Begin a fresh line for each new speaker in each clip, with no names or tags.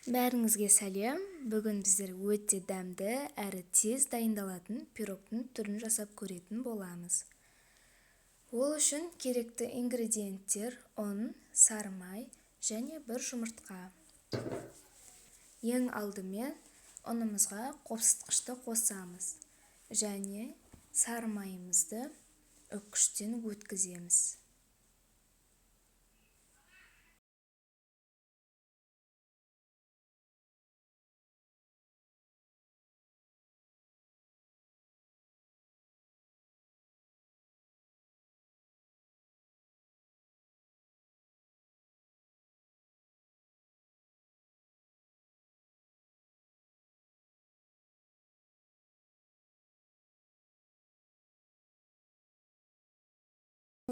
Бәріңізге сәлем. Бүгін біздер өте дәмді әрі тез дайындалатын пирогтың түрін жасап көретін боламыз. Ол үшін керекті ингредиенттер: ұн, сары май және бір жұмыртқа. Ең алдымен ұнымызға қопсытқышты қосамыз және сары майымызды үккіштен өткіземіз.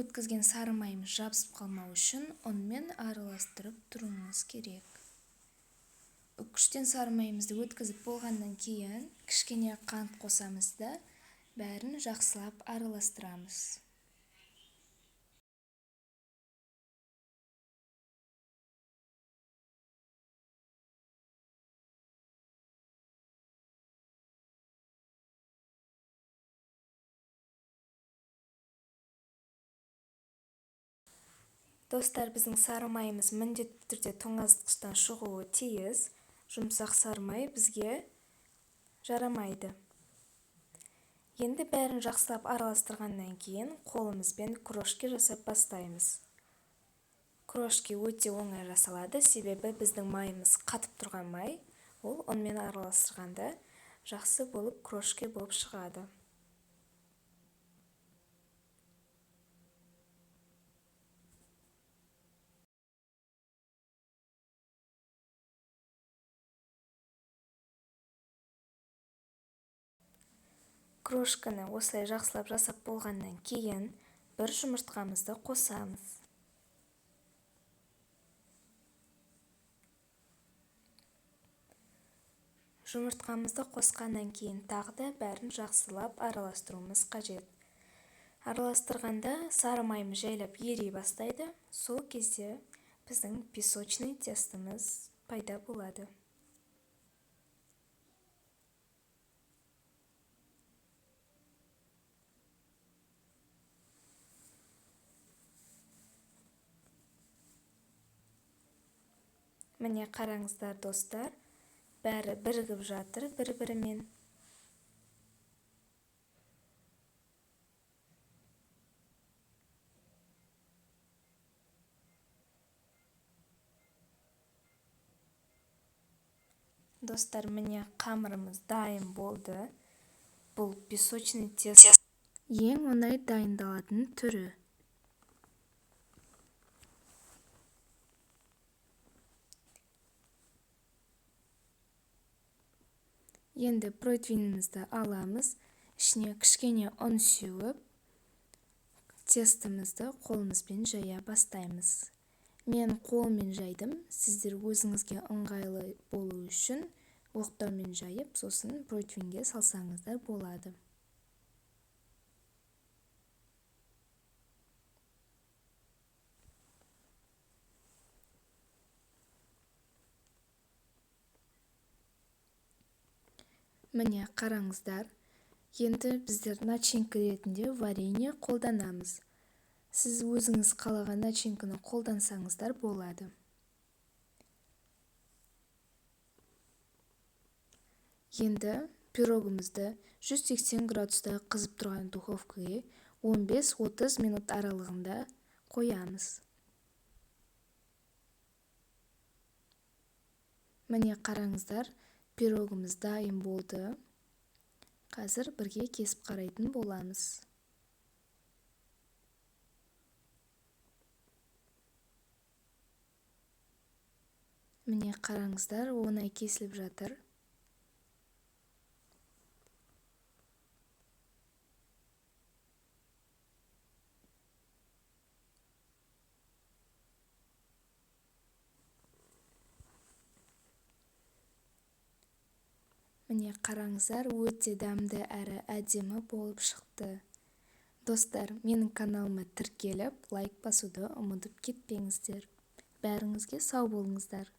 Өткізген сары майымыз жабысып қалмау үшін ұнмен араластырып тұруымыз керек. Үккіштен сары майымызды өткізіп болғаннан кейін кішкене қант қосамыз да бәрін жақсылап араластырамыз. Достар, біздің сары майымыз міндетті түрде тоңазытқыштан шығуы тиіс. Жұмсақ сары май бізге жарамайды. Енді бәрін жақсылап араластырғаннан кейін қолымызбен крошки жасап бастаймыз. Крошки өте оңай жасалады, себебі біздің майымыз қатып тұрған май, ол ұнмен араластырғанда жақсы болып крошки болып шығады. Крошканы осылай жақсылап жасап болғаннан кейін бір жұмыртқамызды қосамыз. Жұмыртқамызды қосқаннан кейін тағы да бәрін жақсылап араластыруымыз қажет. Араластырғанда сары майымыз жайлап ери бастайды. Сол кезде біздің песочный тестіміз пайда болады. Міне қараңыздар, достар, бәрі бірігіп жатыр бір-бірімен. Достар, міне қамырымыз дайын болды. Бұл песочный тесто ең оңай дайындалатын түрі. Енді противенімізді аламыз, ішіне кішкене ұн сеуіп, тестімізді қолымызбен жая бастаймыз. Мен қолмен жайдым, сіздер өзіңізге ыңғайлы болу үшін оқтаумен жайып, сосын противенге салсаңыздар болады. Міне қараңыздар, енді біздер начинка ретінде варенье қолданамыз. Сіз өзіңіз қалаған начинканы қолдансаңыздар болады. Енді пирогымызды 180 градуста қызып тұрған духовкаға 15-30 минут аралығында қоямыз. Міне қараңыздар, пирогымыз дайын болды. Қазір бірге кесіп қарайтын боламыз. Міне қараңыздар, оңай кесіліп жатыр. Міне қараңыздар, өте дәмді әрі әдемі болып шықты. Достар, менің каналыма тіркеліп, лайк басуды ұмытып кетпеңіздер. Бәріңізге сау болыңыздар.